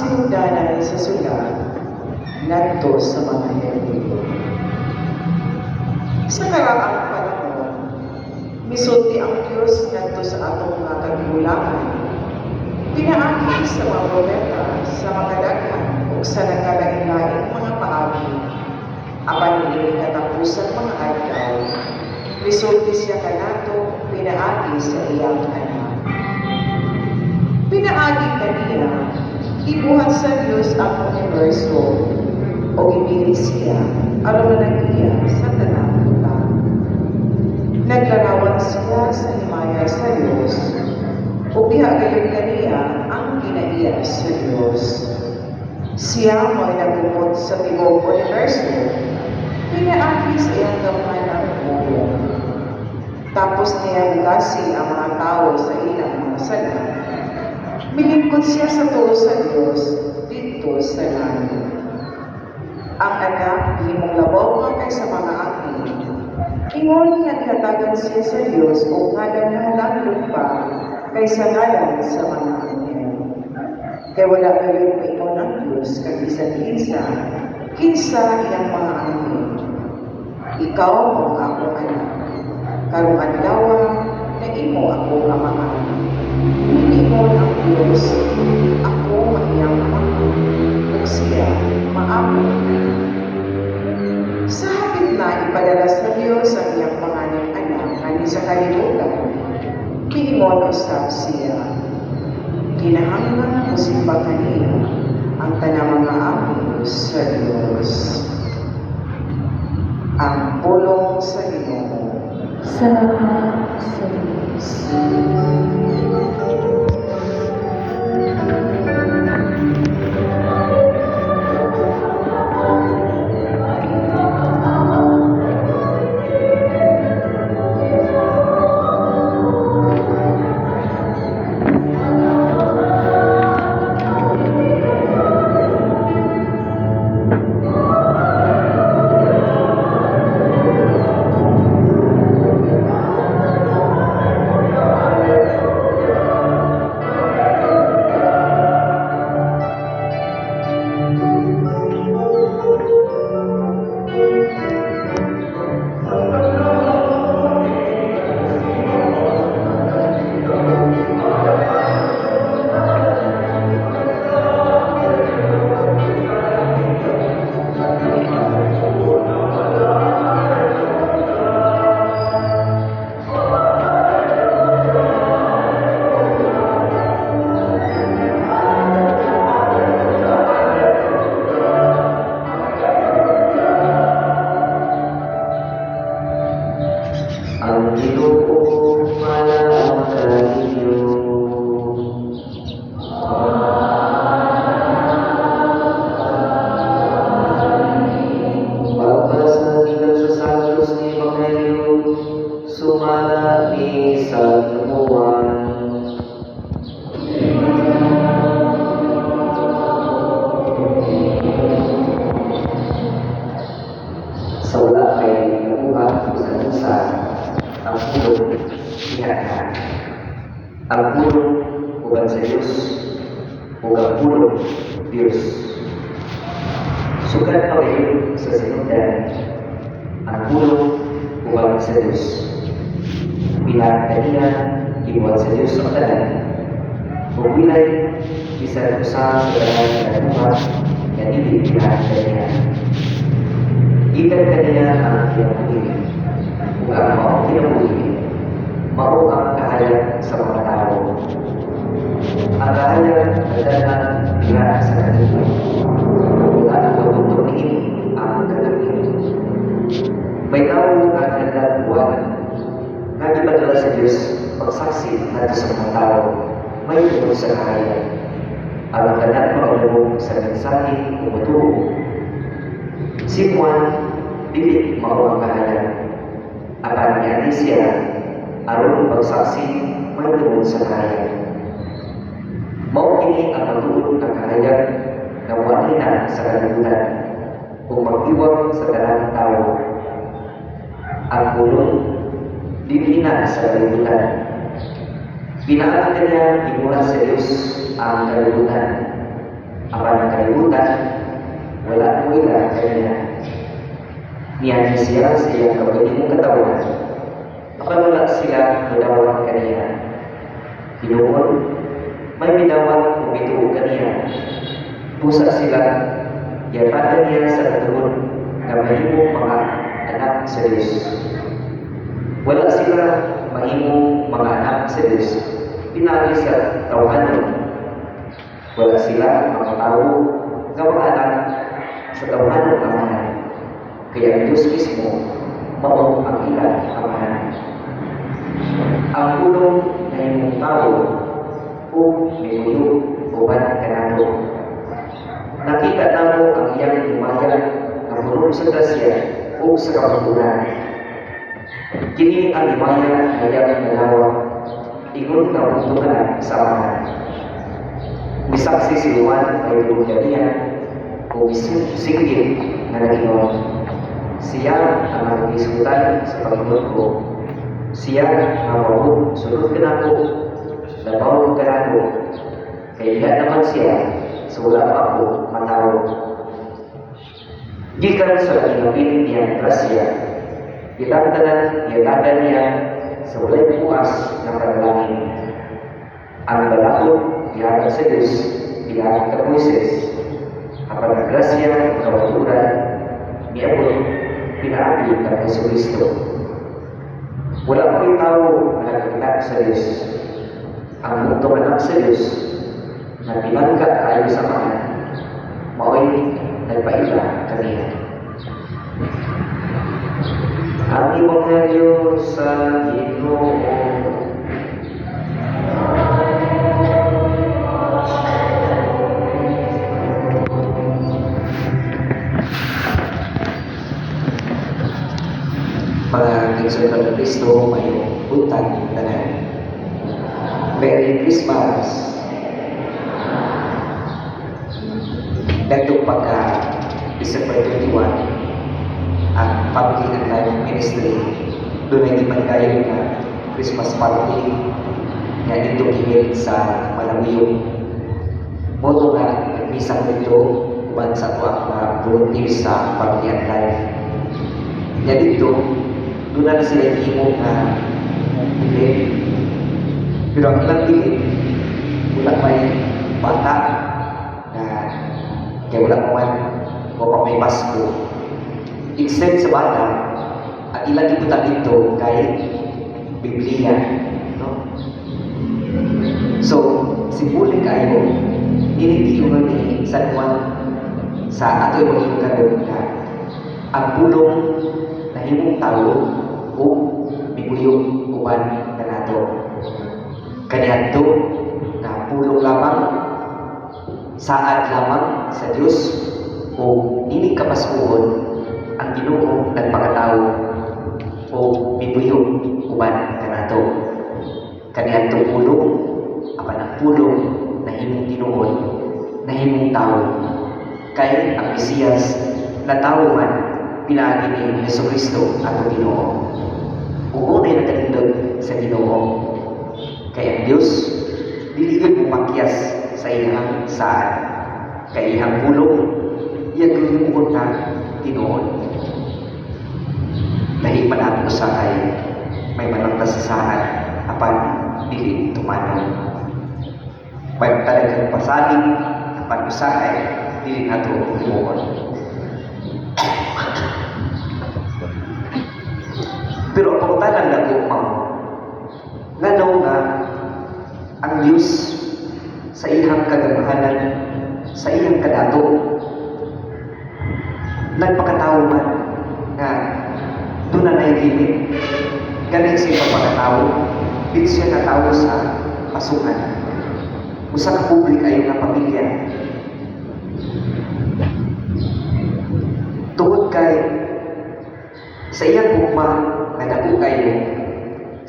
Sinugdanan sa sulat ngadto sa mga Hebreo. Sa karaang panahon, misulti ang Dios ngadto sa atong mga katigulangan pinaagi sa mga propeta sa makadaghan ug sa nagkalain-laing mga paagi. Apan niining katapusan mga adlaw, misulti siya kanato pinaagi sa iyang Anak. Pinaagi kaniya, gibuhat sa Dios ang universo o gipili siya aron nag-iya sa tanang butang. Naglarawan siya sa himaya sa Dios ug diha gayud kaniya ang kinaiya sa Dios. Siya mo'y nagkumot sa tibuok universo pinaagi sa iyang gamhanang pulong. Tapos niya bugasi ang mga tao sa ilang mga sala. Milingkod siya sa tuo sa Dios didto sa langit. Ang Anak gihimong labaw pa kaysa mga anghel. Ingon nga gihatagan siya sa Dios og ngalan nga halangdon pa kaysa ngalan sa mga anghel. Kay wala gayud maingon ang Dios kag bisan kinsa kinsa iyang mga anghel: "Ikaw mao ang akong Anak. Karong adlaw nahimo akong Amahan." Niingon ang Dios, "Ako maiyang Amahan, ug siya maakong Anak." Sa hapit na ipadala sa Dios ang iyang panganayng Anak nganhi sa kalibutan, miingon usab siya, "Kinahanglan mosimba kaniya ang tanang mga anghel sa Dios." Ang pulong sa Ginoo. Salamat sa Diyos. Ang Ginoo manaa kaninyo. Pagbasa gikan sa Santos nga Ebanghelyo sumala ni San Juan. Sa wala kay nabuhat bisan unsa, ang Pulong diha na. Ang Pulong uban sa Dios, ug ang Pulong Dios. Sukad pa gayud sa sinugdan, ang Pulong uban sa Dios. Pinaagi kaniya gibuhat sa Dios ang tanan, ug walay bisan usa sa tanan nga nabuhat nga dili pinaagi kaniya. Gikan kaniya ang kinabuhi, ug ang maong kinabuhi mao ang kahayag sa mga tawo. Ang kahayag nagdanag diha sa kalipay, ug wala magunto niini ang kalipay. May tawo nga ngalan Juan nga gipadala sa Dios pagsaksi ngadto sa mga tawo may tungod sa kahayag, aron tanan makadungog sa mensahe ug motuo. Si Juan dili mao ang kahayag, apan miadhi siya aron pagsaksi may tungod sa kahayag. Mao kini ang matuod nga kahayag nga moanhi na sa kalibutan ug mag-iwang sa tanang tawo. Ang Pulong dinhi na sa kalibutan. Pinaagi kaniya gibuhat sa Dios ang kalibutan. kalibutan wala moila kaniya. Nianhi siya sa iyang kaugalingong katawhan, apan wala sila modawat kaniya. Hinuon, may midawat ug mituo kaniya. Busa sila gihatagan niya sa katuod nga mahimong mga anak sa Dios. Wala sila mahimong mga anak sa Dios pinaagi sa tawhanon. Wala sila mga tawo nga mga anak sa tawhanon Amahan. Kaya ang Diyos mismo mao ang ilang Amahan. Ang Pulong nahimong tawo ug mipuyo uban kanato. Nakita namo ang iyang himaya nga puno sa grasya ug sa kamatuoran. Kini ang himaya nga iyang nalawag, ingon nga buntong anak sa Amahan. Misaksi si Juan mahitungod kaniya ug misinggit nga nag-ingon, "Siya ang akong gihisgutan sa pag-ingon ko, 'Siya nga moabot sulod kanako, labaw kanako, kay diha naman siya sa wala pa ako matawo.'" Gikan sa labing niyang grasya, kitang tanan gihatagan niya sa walay puas nga panalangin. Ang balakod gihatag sa Dios pinaagi kang Moises, apan ang grasya ug kamatuoran miabot pinaagi kang Hesukristo. Wala pa tawo nga nakakita sa Dios. Ang buntong anak sa Dios na pinangga kaayo sa Amahan, mao'y nagpaila kaniya. Ang Ebanghelyo sa Ginoo. Mga kaigsuonan ni Kristo, maayong buntag tanan. Merry Christmas! Ngadtong pagka December 21, ang Family and Life Ministry dunay gipanigayon nga Christmas party nga didto gihild sa Malawiyo. Mao to nga nagmisa ko didto uban sa ato ang mga volunteers sa Family and Life. Nya didto duna na sila gihimo nga bilin. Pero ang ilang bilin, wala may bata na kay wala pa man o pa may Pasko. Instead sa bata, ang ilang gibutang didto kay Biblia. No? So, simbolik kaayo ini giingon ni San Juan sa ato ebanghelyo karon nga ang Pulong nahimong tawo ug mipuyo uban kanato. Kaniadto nga pulong lamang, saad lamang sa Dios o dili kapaskuhon, ang Ginoo nagpakatawo o mipuyo uban kanato. Kaniadtong pulong, apan ang Pulong nahimong tinuod, nahimong tawo. Kay ang Mesiyas natawo man pinaagi ni Hesukristo atong Ginoo. Ug mao nay nakanindot sa Ginoo. Kay ang Dios dili gyud mopakyas sa iyang saad. Kay iyang pulong iya himuon nga tinuod. Lahi man ato usahay, may manangta sa saad apan dili tumanon. May talagang pasalig apan usahay dili nato himuon. Pero ang pangutana dako mao, ngano nga ang Dios sa iyang kagamhanan, sa iyang kadato, nagpakatawo man nga duna nay limit? Galing sa pagpakatawo, dili siya natawo sa pasungan, usa ka public ayo nga pamilya? Tungod kay sa iyang gugma nga dako kayo,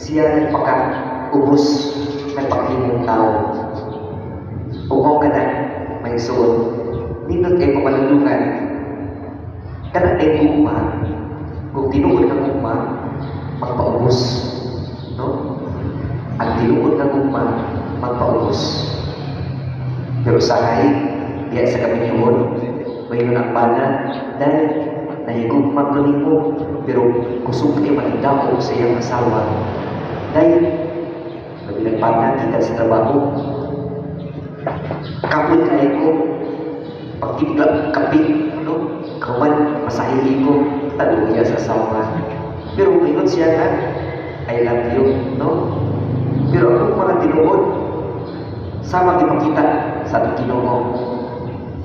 siya nagpaka-ubos, nagpakahimong tao. Ug mao kana, mga igsoon, nindot kay pamalundungan kana ay gugma. Kung tinuod nga gugma magpaubos, no? Ang tinuod nga gugma magpaubos. Pero usahay Diya sa kaminyoon, mayon ang bana, "Dahil nahigugma ko nimo," pero kusog kay managdako sa iyang asawa. Dahil labi bana gikan sa trabaho, kapoy kaayo ko, pagtimpla kape, no? Kauman masahihi ko, taluya sa asawa. Pero ingon siya nga, "I love you," no? Pero ang mga tinuod, sama gipakita sa atong Ginoo,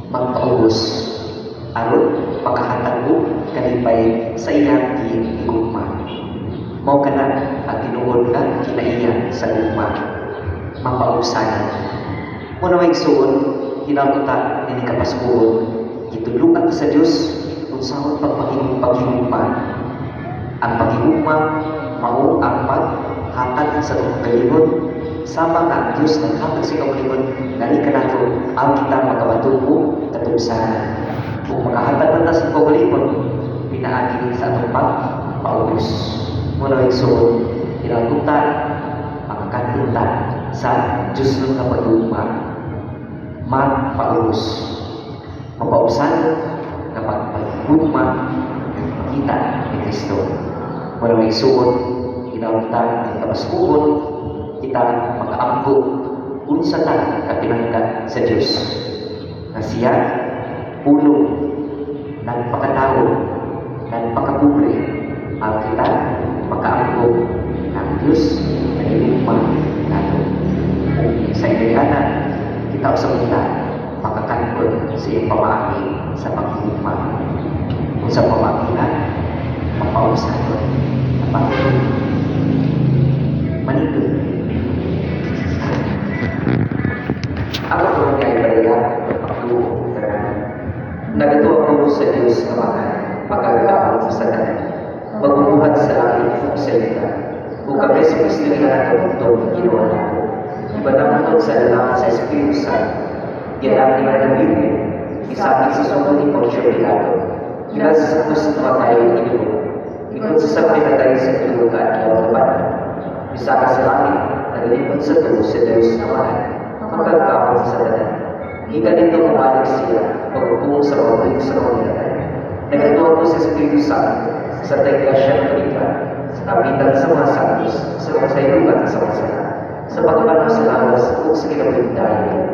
magpaubos aron makahatag og kalipay sa iyang gihigugma. Mao kana ang tinuod nga kinaiya sa gugma, mapaubsanan. Mao na, mga igsuon, hinaunta nini Kapaskuon, gitudloan ta sa Dios unsaon pagpahimong paghigugma. Ang paghigugma mao ang paghatag sa atong kaugalingon, sama nga ang Dios naghatag sa kaugalingon ngali kanato ang kita makabaton og katugsanan. Kung makahatag man ta sa kaugalingon pinaagi sa atong pagpaubos. Mao na, igsuon, hinaunta makakat-on ta sa Dios nga paghigugma, magpaubos, mapaubsanon nga pagpaghigugma nga gipakita ni Kristo. Mao na, mga igsuon, hinaunta ang Kapaskuon kita makaamgo unsa ta kapinangka sa Dios nga siya pulong nagpakatao, nagpakapobre ang kita makaamgo ng Dios nahigugma nato. Ug sa ingon kita usab unta makakat-on sa iyang pamaagi sa paghigugma. Unsa pamaagi na? Mapaubsanon na paghigugma. Manindot. Ako po nga ibalaya, pagtuo tanan. Nagatuo ako sa Dios Amahan, makagagahom sa tanan, magbubuhat sa langit ug sa yuta, ug kang Hesus Kristo nga bugtong Ginoo nato. Gibanangkot sa lalang sa Espiritu Santo, gianak ni Maria Birhen, gisakit sa sugo ni Poncio Pilato, gilas sa krus, namatay, inilubong, gipunsa sa pinatay sa tulo ka adlaw nabanhaw, misaka sa langit, nagalingkod sa tuo sa Dios Amahan, makagagahom sa tanan. Gikan didto mobalik siya, pag-upong sa mga buhi sa mga pinatay. Nagatuo ako sa Espiritu Santo, sa Iglesia Katolika, sa kapitan sa mga santos, sa mga sayrugan sa mga sala, sa pagkabanhaw sa lawas, ug sa kinabuhing dayon.